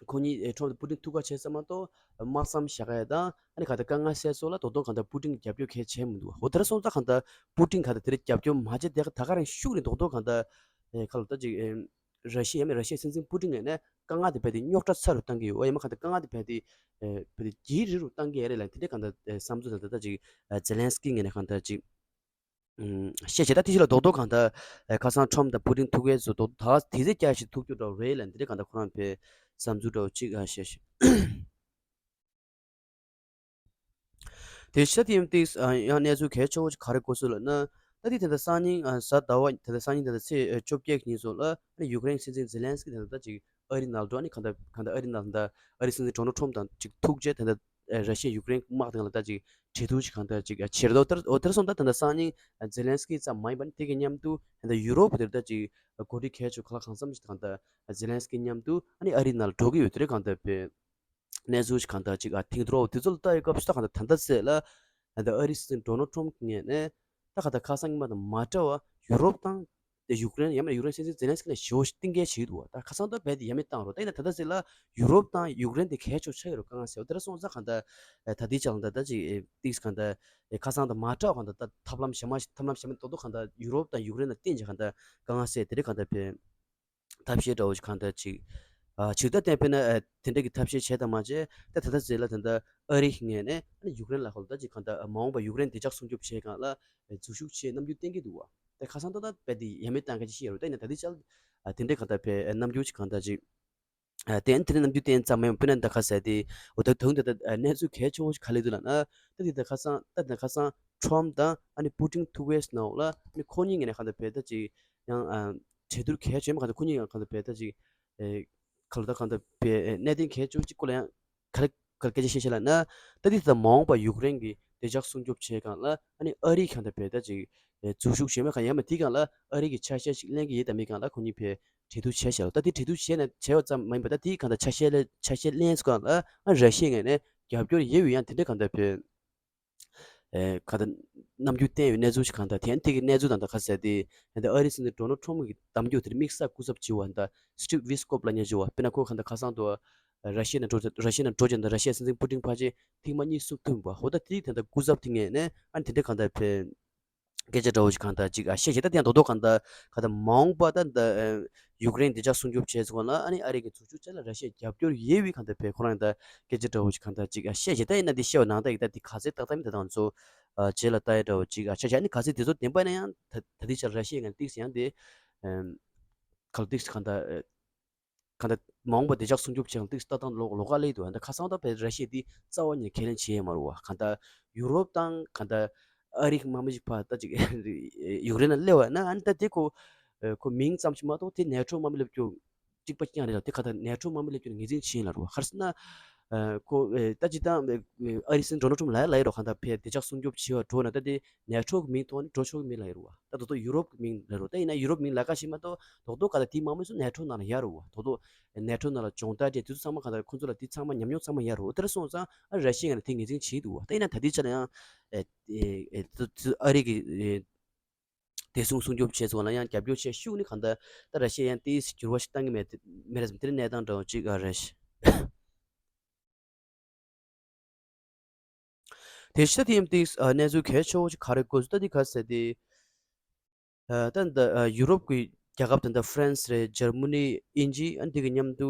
ཁོ་གཉིས་ཨེ་ཊམ་དང་པུ་ཏིན་ཐུག་ག་བྱས་ཙམ་མ་གཏོགས་དམག་མཚམས་བཞག་ཡ་དང་ཨ་ནི་ག་ད་དཀའ་ངལ་སེལ་སོགས་ལ་རྡོག་རྡོག་གང་ལྟར་པུ་ཏིན་གྱིས་རྒྱབ་སྐྱོར་གང་ཡང་བྱས་མི་འདུག་འོ་དེ་འདྲ་སོང་ཙང་གང་ལྟར་པུ་ཏིན་གང་ལྟར་དེ་འདྲ་རྒྱབ་སྐྱོར་མ་བྱས་དེ་ད་ག་རང་ཤུགས་ནས་རྡོག་རྡོག་གང་ལྟར་ཨེ་ག་ལབ་ད་ཅིག་ཨེ་ར་ཤི་ཡ་ཡང་མིན་ར་ཤི་ཡའི་སྲིད་འཛིན་པུ་ཏིན་ངོས་ནས་དཀའ་ངལ་དེ་རྦད་དེ་རྙོག་དྲ་ཚ་རུ་བཏང་གི་ཡོད། འོ་ཡང་མིན་གང་ལྟར་དཀའ་ངལ་དེ་རྦད་དེ་ཨེ་རྦད་དེ་ལྗིད་རིང་རུ་བཏང་གི་ཡོད་རེད་ལབ་དེ་འདྲ་གང་ལྟར་ཨེ་བསམ་ཚུལ་དང་ད་ད་ཅིག་ཨེ་ཛེ་ལན་སི་ཀི་ངོས་ནས་གང་ལྟར་ཅིག་ཨུམ། བཤད་བྱས་ད་དེ་ཕྱི་ལ་རྡོག་རྡོག་གང་ལྟར་ཨེ་ཁ་སང་ཊམ་དང་པུ་ཏིན་ཐུག་ཡས་སུ་རྡོག་རྡོག་ད་དེ་ཚེ་བསྐྱར་ཞིག་ཐུག་རྒྱུ་འདྲ་བོ་རེད་ལབ་འདི་འདྲ་གང་ལྟར་ཁོ་རང་པའི་བསམ་ཚུལ་འདྲ་བོ་གཅིག་ཨ་བཤད་ཤག་དེ་ཤ་དེ་ཡང་ཏིག་ཨ་ཡང་གནས་ཚུལ་གལ་ཆེ་བོ་ཞིག་ག་རེ་གོ་སོང་ལབ་ན། ད་དེ་དེ་འདྲ་སང་ཉིན་ཨ་གཟའ་ཟླ་བ་དེ་འདྲ་སང་ཉིན་དེ་འདྲ་ཚེས་ཨ་བཅོ་བརྒྱད་ཉིན་སོགས་ལ་ཨ་ནི་ཡུཀ་རེན་སྲིད་འཛིན་ཛེ་ལན་སི་ཀི་དེ་འདྲ་ད་ཅིག་ཨ་རི་ནང་ལ་འགྲོ། ཨ་ནི་གང་ལྟར་གང་ལྟར་ཨ་རི་ནང་ད་ཨ་རི་སྲིད་འཛིན་ཌོ་ནལ་ཊམ་དང་ཅིག་ཐུག་རྗེས་དེ་འདྲ་ཨ་ར་ཤི་ཡ་ཡུཀ་རེན་དམག་དེ་ལ་ད་ཅིག་གྲོས་བསྡུར་ཞིག་གང་ལྟར་ཅིག་ཨ་བྱེད་རེད་འདུག་དེར་འོ་དེར་སོང་ད་དེ་འདྲ་སང་ཉིན་ཨ་ཛེ་ལན་སི་ཀི་ཙམ་མ་ཡིན་པར་དེ་གི་མཉམ་དུ་ད་ལྟ་ཡུ་རོབ་དེར་ད་ཅིག་འགོ་ཁྲིད་གལ་ཆེ་གང་ལ་གང་འཚམ་ཞིག་གང་ལྟར་ཛེ་ལན་སི་ཀི་མཉམ་དུ་ཨ་ནི་ཨ་རི་ནང་ལ་འགྲོ་གི་ཡོད། དེ་རེད་གང་ལྟར་བའི་གནས་ཚུལ་ཞིག་གང་ལྟར་ཅིག་ཨ་ཐིང་ཐོར་འོ་དེ་ཚོ་ལ་ལྟ་ཡི་སྐབས་སུ་ད་གང་ལྟར་ད་ལྟ་ཚེ་ལ་ད་ལྟ་ཨ་རི་སྲིད་འཛིན་ཌོ་ནལ་ཊམ་ངོས་ནས་ད་གང་ལྟར་ཁ་སང་ཉིན་མ་དང་མ་འདྲ་བ་ཡུ་རོབ་དང་དེ་ཡུཀ་རེན་ཡང་མིན་ཡུཀ་རེན་སྲིད་འཛིན་ཛེ་ལན་སི་ཀི་ལ་ཞེ་པོ་ཞིག་གཏིང་སྐྱེལ་བྱེད་ཀྱི་འདུག་ད་ཁ་སང་ད་རྦད་དེ་ཡ་མེད་བཏང་རོགས། ད་ཡིན་ན་ད་ལྟ་ཚེ་ལ་ཡུ་རོབ་དང་ཡུཀ་རེན་དེ་གལ་ཆེ་ཆགས་ཡོད་རོགས། དཀའ་ངལ་སེལ་བ་དེ་འདྲ་སོང་ཙང་གང་ལྟར་ད་ལྟའི་ཆ་ལ་ད་ལྟ་ཅིག་ཏིག་གང་ལྟར་ཁ་སང་དང་མ་འདྲ་བ་གང་ལྟར་ད་ཐབས་ལམ་གཞན་མ་ཞིག་ཐབས་ལམ་གཞན་མ་རྡོག་རྡོག་གང་ལྟར་ཡུ་རོབ་དང་ཡུཀ་རེན་ལ་བརྟེན་བྱས་གང་ལྟར་དཀའ་ངལ་སེལ་དེ་འདྲ་གང་ལྟར་བའི་ཐབས་ཤེས་འདྲ་བོ་ཞིག་གང་ལྟར་ཅིག་ཨ་ཅིག་ད་གཏན་འབེབས་ན་ཨ་དེ་འདྲ་གི་ཐབས་ཤེས་བྱས་དང་མ་བྱས་ད་ད་ལྟ་ཟེར་ལ་ད་ལྟ་ཨ་རི་ངོས་ནས་ཨ་ནི་ཡུཀ་རེན་ལ་ཧོལ་ད་ཅིག་གང་ལྟར་མ་འོངས་པ་ཡུཀ་རེན་བདེ་འཇགས་སྲུང་སྐྱོབ་བྱེད་སྒང་ལ་འཛུལ་ཞུགས་བྱེད་རྣམ་འགྱུར་བསྟན་གྱི་འདུག་བ། ད་ཁ་སང་ད་ད་རྦད་དེ་ཡ་མེད་བཏང་མཁན་ཅིག་ཤེས་ཡོད་རེད། ད་ཡིན་ན་ད་ལྟའི་ཆར་ཨ་དེ་འདྲ་གང་ལྟར་བའི་རྣམ་འགྱུར་ཅིག་གང་ལྟར་ཅིག་ཨ་དེ་ཨ་ནི་དེ་འདྲ་རྣམ་འགྱུར་བསྟན་ཙམ་མ་ཡིན་པ་དཔེར་ན་ད་ཁ་ཟེར་དེ་འོ་ད་དུང་ད་ད་ཨ་གནས་ཚུལ་གལ་ཆེ་བོ་ཞིག་ག་རེ་འདུག་ལབ་ན། ད་དེ་ད་ཁ་སང་ད་ད་ཁ་སང་ཁྲོམ་དང་ཨ་ནི་པུ་ཏིན་ཐུག་པའི་ནང་ལ་ཨ་ནི་ཁོ་གཉིས་ངོས་ནས་གང་ལྟར་བས་ད་ཅིག་ཡང་ཨ་གྲོས་བསྡུར་གལ་ཆེ་མ་གང་ལྟར་ཁོ་གཉིས་ཡང་གང་ལྟར་བས་ད་ཅིག་ཨེ་ག་ལ་ད་གང་ལྟར་བས་ཨེ་གནད་དོན་གལ་ཆེ་བོ་ཅིག་སྐོར་ལ་ཡང་ག་རེ་ག་རེ་སྐད་ཆ་བཤད་བཤད་ལབ་ན། ད་དེ་ད་མ་འོངས་པ་ཡུཀ་རེན་གྱི་བདེ་འཇགས་སྲུང་སྐྱོབ་བྱེད་སྒང་ལ་ཨ་ནི་ཨ་རི་གང་ལྟར་བས་ད་ཅིག་ཨེ་འཛུལ་ཞུགས་བྱེད་མ་གང་ཡང་མ་དེ་སྒང་ལ་ཨ་རི་གི་ཆ་ཤས་ཤིག་ལེན་གྱི་ཡོད་དམ་མེད་སྒང་ལ་ཁོ་གཉིས་བས་གྲོས་བསྡུར་བྱས་བཞག་ལ། ད་དེ་གྲོས་བསྡུར་བྱས་ན་བྱས་པ་ཙམ་མ་ཡིན་པ་ད་དེ་གང་ལྟར་ཆ་ཤས་ལེན་ཆ་ཤས་ལེན་སྒང་ལ་ཨ་ར་ཤི་ཡའི་ངོས་ནས་རྒྱབ་སྐྱོར་ཡོད་པའི་ཡང་དེ་འདྲ་གང་ལྟར་བས། ཨེ་ག་ད་རྣམ་འགྱུར་བསྟན་ཡོད་གནས་ཚུལ་ཞིག་གང་ལྟར་དེ་ཡང་དེ་གི་གནས་ཚུལ་དང་ད་ག་ཟེར་དེ་ད་ཨ་རིའི་སྲིད་འཛིན་ཌོ་ནལ་ཊམ་གྱི་གཏམ་རྒྱུད་དེར་དམིགས་བསལ་སྐུ་ཚབ་བྱས་པ་ད་སི་ཊིབ་ཝི་སི་ཀོབ་ལབ་མཁན་ཅིག་ཡོད་པ། དཔེར་ན་ཁོ་གང་ལྟར་ཁ་སང་དུ་ར་ཤི་ཡ་ནང་འགྲོ་ར་ཤི་ཡ་ནང་འགྲོ་རྗེས་ད་ར་ཤི་ཡའི་སྲིད་འཛིན་པུ་ཏིན་ཕལ་ཆེར་ཐེངས་མ་གཉིས་གསུམ་ཐུག་པ། འོ་ད་དེ་དེ་ད་སྐུ་ཚབ་དེ་ངོས་ནས་ཨ་ནི་དེ་འདྲ་གང་ལྟར་ཕེ་སྐད་ཆ་འདྲ་བོ་ཞིག་གང་ལྟར་ཅིག་ཨ་བཤད་བྱས། ད་དེ་ཡང་རྡོག་རྡོག་གང་ལྟར་གང་ལྟར་མ་འོངས་པ་ད་ད་ཡུཀ་རེན་བདེ་འཇགས་སྲུང་སྐྱོབ་བྱས་ཚུལ་ལ་ཨ་ནི་ཨ་རི་གི་འཛུལ་ཞུགས་བྱས་ལ་ར་ཤི་ཡ་རྒྱབ་སྐྱོར་ཡོད་པའི་གང་ལྟར་བས་ཁོ་རང་ད་སྐད་ཆ་འདྲ་བོ་ཞིག་གང་ལྟར་ཅིག་ཨ་བཤད་བྱས། ད་ཡིན་ན་འདི་བཤད་པ་ནང་ལྟར་ཡིན་ད་འདི་ག་ཚོད་ཏག་ཏག་མིན་ད་ད་ང་ཚོ་ཨ་རྗེས་ལ་ལྟ་ཡ་འདྲ་བོ་ཅིག་ཨ་ཆ་བཞག་ཨ་ནི་ག་ཚོད་དེ་ཚོ་བདེན་པ་ཡིན་ན་ཡང་ད་ད་ལྟའི་ཆར་ར་ཤི་ཡ་ངན་ཏིག་ཡང་དེ་ཨམ་ག་ལ་ཏིག་གང་ལྟར་ཨ་གང་ལྟར་མ་འོངས་པ་བདེ་འཇགས་སྲུང་སྐྱོབ་བྱེད་ཡང་ཏིག་ཏག་ཏག་ལོག་ལོགས་ཀ་སླེབས་འདུག་ད་ཁ་སང་ད་བས་ར་ཤི་ཡ་དེ་རྩ་བ་ནས་ཁས་ལེན་བྱས་མ་རེད་བ། གང་ལྟར་ཡུ་རོབ་དང་གང་ལྟར་ཨ་རིའི་དམག་མི་ཞིག་ཕར་ད་ཅིག་ཡུཀ་རེན་ལ་སླེབས་པ་ན་ཨ་ནི་ད་དེ་ཁོ་ཁོ་མིང་ཙམ་ཞིག་མ་གཏོགས་དེ་ནེ་ཊོ་དམག་མི་སླེབས་རྒྱུ་གཅིག་པ་རྐྱང་རེད་ལ། དེ་ག་ད་ནེ་ཊོ་དམག་མི་སླེབས་རྒྱུ་ངོས་འཛིན་བྱེད་ཡིན་ལབ་རེད་བ། ག་རེ་ཟེར་ན་ཁོ་ད་ཅིག་ད་ཨ་རིའི་སྲིད་འཛིན་ཌོ་ནལ་ཊམ་ལབ་ཡ་ལབ་ཡ་རེད་བ། གང་ལྟར་ཕར་བདེ་འཇགས་སྲུང་སྐྱོབ་བྱེད་པར་འགྲོ་ན་ད་དེ་ནེ་ཊོ་གི་མིང་ཐོག་ནས་འགྲོ་ཆོག་གི་མིན་ལབ་ཡ་རེད་བ། ད་རྡོག་རྡོག་ཡུ་རོབ་གི་མིང་ལབ་རེད་བ། ད་ཡིན་ན་ཡུ་རོབ་མིང་ལབ་ཁ་ཤས་མ་གཏོགས་རྡོག་རྡོག་ག་ད་དེའི་དམག་མི་ཚོ་ནེ་ཊོ་ནང་ལ་ཡོད་རེད་བ། རྡོག་རྡོག་ནེ་ཊོ་ནང་ལ་སྦྱོང་བརྡར་སྤྲད་དུས་ཚང་མ་གང་ལྟར་ཁོང་ཚོ་ལ་དེ་ཚང་མ་ཉམས་མྱོང་ཚང་མ་ཡོད་རེད། འོ་དེ་འདྲ་སོང་ཙང་ཨ་ར་ཤི་ཡ་ནས་དེ་ངོས་འཛིན་བྱེད་འདུག་བ། ད་ཡིན་ན་ད་ལྟའི་ཆ་ལ་ཡང་ཨེ་ཨེ་ཨེ་ཨ་རི་གི་ཨེ་ བདེ་སྲུང་སྲུང་སྐྱོབ་བྱས་སོང་ལ་ཡང་རྒྱབ་སྐྱོར་བྱས་ཤུགས་ནི་གང་ལྟར་ད་ར་ཤི་ཡ་ཡང་ཏིས་འགྱུར་བ་ཞིག་བཏང་གི་མེད་མེད་རེད་ཟེར་དེ་ནི་གནས་སྟངས་འདྲ་བོ་ཅིག་ཨ་རེད། དེ་ཤ་དེ་ཡིན་ཏིས་གནས་ཚུལ་གལ་ཆེ་བོ་ཅིག་ག་རེ་དགོས་སུ་ད་དེ་ག་ཟེར་དེ། ད་ད་ཡུ་རོབ་ཀྱི་རྒྱལ་ཁབ་དེ་འདྲ་ཧྥ་རན་སི་རེད། འཇར་མ་ནི། དབྱིན་ཇི། ཨ་ནི་དེ་གི་མཉམ་དུ་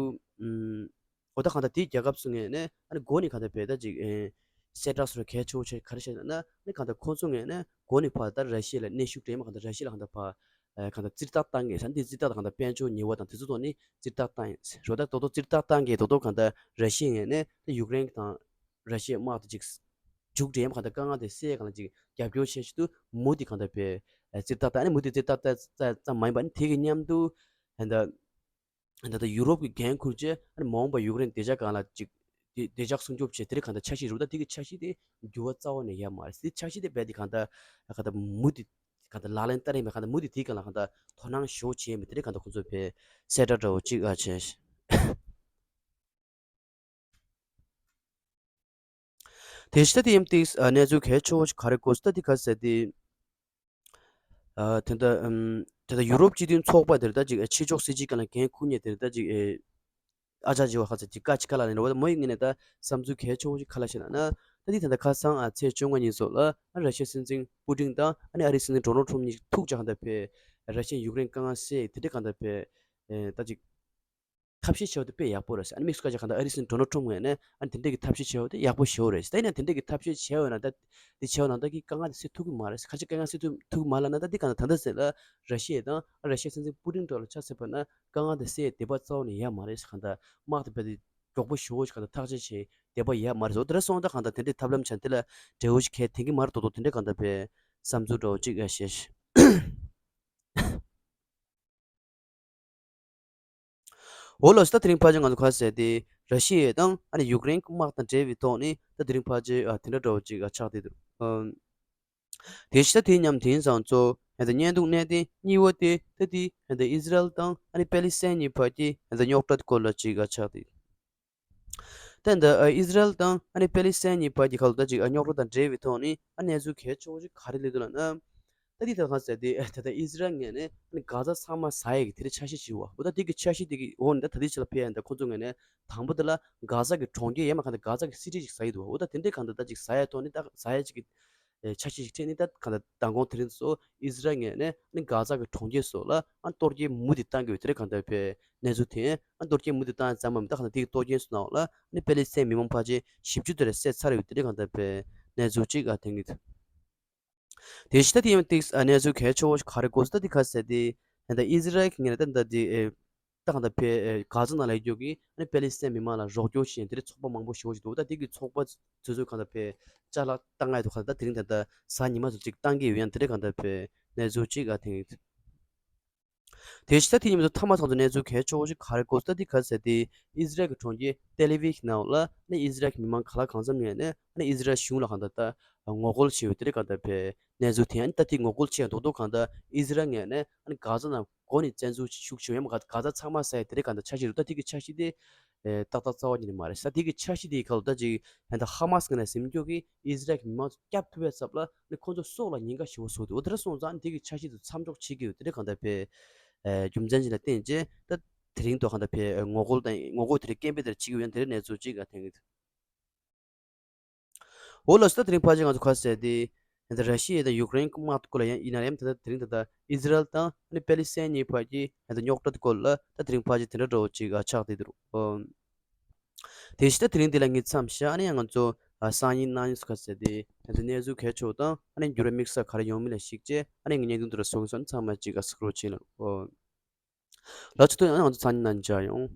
ཨོ་ད་གང་ལྟར་དེའི་རྒྱལ་ཁབ་སུ་ངས་ནས་ཨ་ནི་འགོ་ནས་གང་ལྟར་བས་ད་ཅིག་གསལ་བསྒྲགས་སོགས་གལ་ཆེ་བོ་ཆེ་ག་རེ་བཤད་ན་ཨ་ནི་གང་ལྟར་ཁོང་ཚོ་ངས་ནས་འགོ་ནས་ཕར་ད་ར་ཤི་ཡ་ལ་གནོན་ཤུགས་སྤྲད་མ་གང་ལྟར་ར་ཤི་ཡ་ལ་གང་ལྟར་ཕར་གང་ལྟར་རྩིས་རྟགས་བཏང་གི་ས་འདི་རྩིས་རྟགས་གང་ལྟར་དཔལ་འབྱོར་ཉེས་པ་དང་དེ་ཚོ་ཐོག་ནས་རྩིས་རྟགས་བཏང་ཡིན་རོ། ད་དོ་དོ་རྩིས་རྟགས་བཏང་གི་དོ་དོ་གང་ལྟར་ར་ཤི་ཡ་ངས་ནས་ད་ཡུཀ་རེན་དང་ར་ཤི་ཡའི་དམག་དེ་ཅིག་མཇུག་སྒྲིལ་མ་གང་ལྟར་དཀའ་ངལ་དེ་སེལ་གང་ལ་ཅིག་རྒྱབ་སྐྱོར་བྱེད་ཆེད་དུ་མུ་མཐུད་གང་ལྟར་བས་རྩིས་རྟགས་བཏང་ཨ་ནི་མུ་མཐུད་རྩིས་རྟགས་བཏང་ཙམ་མ་ཡིན་པ་ཨ་ནི་དེ་གི་མཉམ་དུ་ད་ད་ད་ཡུ་རོབ་ཀྱི་འགན་འཁུར་རྗེས་ཨ་ནི་མ་འོངས་པ་ཡུཀ་རེན་བདེ་འཇགས་སྒང་ལ་ཅིག་བདེ་བདེ་འཇགས་སྲུང་སྐྱོབ་བྱེད་དེ་རིགས་གང་ལྟར་འཆར་གཞི་རུ་ད་དེ་གི་འཆར་གཞི་དེ་འགྱུར་བ་རྩ་བ་ནས་ཡོད་མ་རེད། དེ་འཆར་གཞི་དེ་རྦད་དེ་གང་ལྟར་གང་ལྟར་མུ་མཐུད་གང་ལྟར་ལག་ལེན་བསྟར་ཡིན་པའི་གང་ལྟར་མུ་མཐུད་དེའི་སྒང་ལ་གང་ལྟར་དོ་སྣང་ཞེ་པོ་བྱེད་ཡིན་པའི་དེ་རིགས་གང་ལྟར་ཁོང་ཚོས་བས་གསལ་བསྒྲགས་འདྲ་བོ་ཅིག་ཨ་བྱས། དེ་ཤི་ད་དེ་ཡིན་ཏིས་གནས་ཚུལ་གལ་ཆེ་བོ་ཞིག་ག་རེ་དགོས་སུ་ད་དེ་ག་ཟེར་ཏེ། དེ་འདྲ་དེ་འདྲ་ཡུ་རོབ་སྤྱི་མཐུན་ཚོགས་པ་དེར་ད་ཅིག་ཕྱི་ཕྱོགས་སྲིད་ཇུས་སྒང་ལ་འགན་འཁུར་མཁན་དེར་ད་ཅིག་ཨ་ཅག་ཇི་བ་ཁ་ཚ་ཅིག་བཀའ་ཅིག་ཁ་ལ་ནས་རོ་བ་མོ་ཡིག་ངེས་ནས་ད་བསམ་ཚུལ་གལ་ཆེ་བོ་ཞིག་ཁ་ལ་བཤད་ན་ན་ད་དེ་དེ་འདྲ་ཁ་སང་ཨ་ཚེས་བཅོ་ལྔ་ཉིན་སོགས་ལ་ཨ་ར་ཤི་ཡ་སྲིད་འཛིན་པུ་ཏིན་དང་ཨ་ནི་ཨ་རིའི་སྲིད་འཛིན་ཌོ་ནལ་ཁྲོམ་གཉིས་ཐུག་ཅག་གང་ལྟར་བས་ར་ཤི་ཡ་ཡུཀ་རེན་དཀའ་ངལ་སེལ་དེ་འདྲ་གང་ལྟར་བས་ད་ཅིག་ཐབས་ཤེས་བྱས་པ་དེ་དཔེ་ཡག་པོ་རེད་ཟེར། ཨ་ནི་དམིགས་སུ་བཀར་བྱས་གང་ལྟར་ཨ་རིའི་སྲིད་འཛིན་ཌོ་ནལ་ཁྲོམ་ངོས་ནས་ཨ་ནི་དེ་འདྲས་ཀྱི་ཐབས་ཤེས་བྱས་པ་དེ་ཡག་པོ་ཞེ་པོ་རེད་ཟེར། ད་ཡིན་ན་དེ་འདྲས་ཀྱི་ཐབས་ཤེས་བྱས་པ་ན་ད་དེ་བྱས་པ་ན་ད་ཀྱི་དཀའ་ངལ་དེ་སེལ་ཐུབ་ཀྱི་མ་རེད་ཟེར། ཁ་ཤས་དཀའ་ངལ་སེལ་ཐུབ་ཐུབ་ཀྱི་མ་ལབ་ན་ད་འདི་གང་ལྟར་ད་ལྟ་ཟེར་ལ་ར་ཤི་ཡ་དང་ཨ་ར་ཤི་ཡ་སྲིད་འཛིན་པུ་ཏིན་འགྲོགས་ལ་ཆ་བཞག་པ་ན་དཀའ་ངལ་དེ་སེལ་བདེ་བ་རྩ་བ་ནས་ཡོད་མ་རེད་ཟེར། གང་ལྟར་དམག་དེ་རྦད་དེ་མགྱོགས་པོ་ཞེ་པོ་ཞིག་གང་ལྟར་ཐག་གཅོད་བྱས་བདེ་བ་ཡོད་མ་རེད་ཟེར། དེ་འདྲ་སོང་ཙང་གང་ལྟར་དེ་འདྲས་ཐབས་ལམ་བྱས་ན་དེ་ལ་འབྲས་བུ་ཞིག་གལ་དེང་གི་མ་རེད་དོ་དོ་དེ་འདྲས་གང་ལྟར་བས་བསམ་ཚུལ་འདྲ་བོ་ཅིག་ཨ་བཤད་ཤག་འོ་ལགས་སོ། ད་དེ་རིང་ཕལ་ཆེར་ང་ཚོ་ག་ཟེར་ཏེ་ར་ཤི་ཡ་དང་ཨ་ནི་ཡུཀ་རེན་གྱི་དམག་དང་འབྲེལ་བའི་ཐོག་ནས་ད་དེ་རིང་ཕལ་ཆེར་ཨ་དེ་འདྲ་འདྲ་བོ་ཅིག་ཨ་ཆགས་བསྡད་འདུག་ཨམ། དེ་ཕྱི་ད་དེ་མཉམ་དེང་སང་ཚོ་ཧན་ད་བརྙན་ཐུང་གནད་དོན་གཉིས་པ་དེ་ད་དེ་ཧན་ད་ཨི་ཟི་རལ་དང་ཨ་ནི་པེ་ལི་སི་ཐན་གཉིས་བར་གྱི་ཧན་ད་རྙོག་དྲ་སྐོར་ལ་ཅིག་ཨ་ཆགས་བསྡད། ད་ལྟ་ཨི་ཟི་རལ་དང་ཨ་ནི་པེ་ལི་སི་ཐན་གཉིས་བར་གྱི་ཁ་ལོ་ད་ཅིག་རྙོག་དྲ་དང་འབྲེལ་བའི་ཐོག་ནས་ཨ་གནས་ཚུལ་གལ་ཆེ་བོ་ཞིག་ག་རེ་སླེབས་འདུག་ལབ་ན། ད་འདི་ད་གང་ཟེར་ཏེ་ད་ལྟ་ཨི་ཟི་རལ་ངོས་ནས་ཨ་ནི་གྷ་ཛ་ཚང་མ་ཟ་ཡས་ཀྱི་དེ་འདྲའི་འཆར་གཞི་ཞིག་ཡོད་པ། འོ་ད་དེ་གི་འཆར་གཞི་དེ་གི་འོག་ནས་ད་ད་ལྟའི་ཆ་ལ་ཕེབས་ཡ་ད་ཁོ་ཚོ་ངོས་ནས་དང་པོ་དེ་ལ་གྷ་ཛ་གི་གྲོང་ཁྱེར་ཡས་མ་གང་ད་གྷ་ཛ་གི་སི་ཊི་ཞིག་ཟ་ཡི་འདུག་འོ་ད་དེ་འདྲའི་གང་ད་ད་ཅིག་ཟ་ཡ་ཐོག་ནས་ད་ཟ་ཡ་ཅིག་གི་ཨེ་འཆར་གཞི་ཞིག་ཁྲིད་ནས་ད་གང་ལྟར་མདང་དགོང་དེ་རིང་སོ་ཨི་ཟི་རལ་ངོས་ནས་ཨ་ནི་གྷ་ཛ་གི་གྲོང་ཁྱེར་སོགས་ལ་ཨ་གཏོར་སྐྱོན་མུ་མཐུད་བཏང་གི་ཡོད་དེ་འདྲ་གང་ལྟར་བས་གནས་ཚུལ་དེ་ཨ་གཏོར་སྐྱོན་མུ་མཐུད་བཏང་ཙམ་མམ་ད་གང་ལྟར་དེ་གི་གཏོར་སྐྱོན་སོགས་ནང་ལ་ཨ་ནི་པེ་ལི་སི་ཐན་མི་མང་ཕལ་ཆེར་བཞི་བཅུ་དེ་རེ་བསད་ཚར་ཡོད་དེ་འདྲ་གང་ལྟར་བས་གནས་ཚུལ་གཅིག་ཨ་ཐོན་གི་འདུག་དེ་ཕྱི་ད་དེ་ཡང་ཏིག་ཨ་གནས་ཚུལ་གལ་ཆེ་བོ་ཞིག་ག་རེ་དགོས་སུ་ད་དེ་ག་ཟེར་ཏེ་ད་ལྟ་ཨི་ཟི་རལ་གྱི་ངོས་ནས་ད་ད་དེ་ཨེ། ད་གང་ལྟར་བས་གྷ་ཛ་ནང་ལ་ཡོད་ཀྱི་ཨ་ནི་པེ་ལི་སི་ཐན་མི་མང་ལ་རོགས་སྐྱོར་བྱེད་མཁན་དེ་འདྲའི་ཚོགས་པ་མང་པོ་ཞེ་པོ་ཞིག་འདུག་ད་དེ་གི་ཚོགས་པ་དེ་ཚོ་གང་ལྟར་བས་ཅ་ལག་བཏང་ཡ་འདུག་གང་ལྟར་དེ་རིང་ད་ལྟ་གཟའ་ཉི་མ་ཚོ་ཅིག་བཏང་གི་ཡོད་ཡང་དེ་འདྲའི་གང་ལྟར་བས་གནས་ཚུལ་ཅིག་ཨ་ཐེངས་དེ་ཕྱི་ད་དེ་ཉིན་མཚོ་ཐ་མ་ཚང་ཚོ་གནས་ཚུལ་གལ་ཆེ་བོ་ཞིག་ག་རེ་དགོས་ད་དེ་ག་ཟེར་ཏེ་ཨི་ཟི་རལ་གྱི་གྲོང་ཁྱེར་ཏེལ་ཨ་བིབ་ནང་ལ་ནི་ཨི་ཟི་རལ་གྱི་མི་མང་ག་ལ་གང་འཚམ་ཡོད་ནས་ནི་ཨི་ཟི་རལ་གཞུང་ལ་གང་ལྟར་ད་ངོ་རྒོལ་བྱས་ཡོད་དེ་འདྲའི་གང་ལྟར་བས་གནས་ཚུལ་དེ་ཡང་ད་དེ་ངོ་རྒོལ་བྱས་ཡང་རྡོག་རྡོག་གང་ལྟར་ཨི་ཟི་རལ་ངོས་ནས་ཨ་ནི་གྷ་ཛ་ནང་འགོ་ནས་བཙན་འཛུལ་ཞུགས་བྱུང་ཡང་མ་གྷ་ཛ་ཚང་མ་ཟ་ཡ་དེ་འདྲའི་གང་ལྟར་འཆར་གཞི་རུ་ད་དེ་གི་འཆར་གཞི་དེ་ཨེ་ཏག་ཏག་རྩ་བ་ཉིད་ནས་མ་རེད་ས། དེ་གི་འཆར་གཞི་དེ་ག་ལ་ད་ཅིག་ཧན་ད་ཧ་མ་སི་ངོས་ནས་ཟིན་སྐྱོ་གི་ཨི་ཟི་རལ་གྱི་མི་མང་ཚོ་སྐྱབས་ཐུབ་པའི་ཚབ་ལ་ནི་ཁོང་ཚོ་སྲོག་ལ་ཉེན་ཁ་ཞེ་པོ་བཟོ་འདུག་འོ་དེ་འདྲ་སོང་ཙང་དེ་གི་འཆར་གཞི་དེ་མཚམས་འཇོག་བྱེད་ཀྱི་ཡོད་དེ་འདྲ་གང་ལྟར་བས་ཨེ་རྒྱུ་མཚན་ཅིག་ལ་བརྟེན་བྱས་ད་དེ་རིང་ཐོག་གང་ལྟར་བས་ངོ་རྒོལ་དང་ངོ་རྒོལ་དེ་འདྲའི་སྐད་འབོད་དེ་འདྲ་བྱེད་ཀྱི་ཡོད་ཡང་དེ་འདྲའི་གནས་ཚུལ་ཅིག་ལ་ཐོན་གྱི་འདུག་འོ་ལགས་སོ། ད་དེ་རིང་ཕལ་ཆེར་ང་ཚོ་ག་ཟེར་ཏེ་ད་ར་ཤི་ཡ་དང་ཡུཀ་རེན་དམག་སྐོར་ལ་ཡང་ཡིན་ན་ཡང་ད་ལྟ་དེ་རིང་ད་ལྟ་ཨི་ཟི་རལ་དང་ཨ་ནི་པེ་ལི་སི་ཐན་གཉིས་བར་གྱི་ད་ལྟ་རྙོག་དྲ་སྐོར་ལ་ད་དེ་རིང་ཕལ་ཆེར་དེ་འདྲ་འདྲ་བོ་ཅིག་ཨ་ཆགས་བསྡད་འདུག་དེ་བཞིན་ད་དེ་རིང་འདི་ལ་ངས་མཚམས་བཞག་ཨ་ནི་ཡང་ང་ཚོ་ཨ་སང་ཉིན་གནངས་ཉིན་སུ་ག་ཟེར་ཏེ་ད་ལྟ་གནས་ཚུལ་གལ་ཆེ་བ་དང་ཨ་ནི་འགྱུར་བ་དམིགས་བསལ་ག་རེ་ཡོང་མིན་ལ་གཞིགས་བྱས་ཨ་ནི་ངས་བརྙན་ཐུང་འདི་ར་བཟོ་གི་སོང་ཚང་མ་ཅིག་ཨ་གཟིགས་རོགས་བྱེད་ལ། ལགས་སོ། ད་ཡང་ང་ཚོ་སང་ཉིན་ནང་མཇལ་ཡོང་།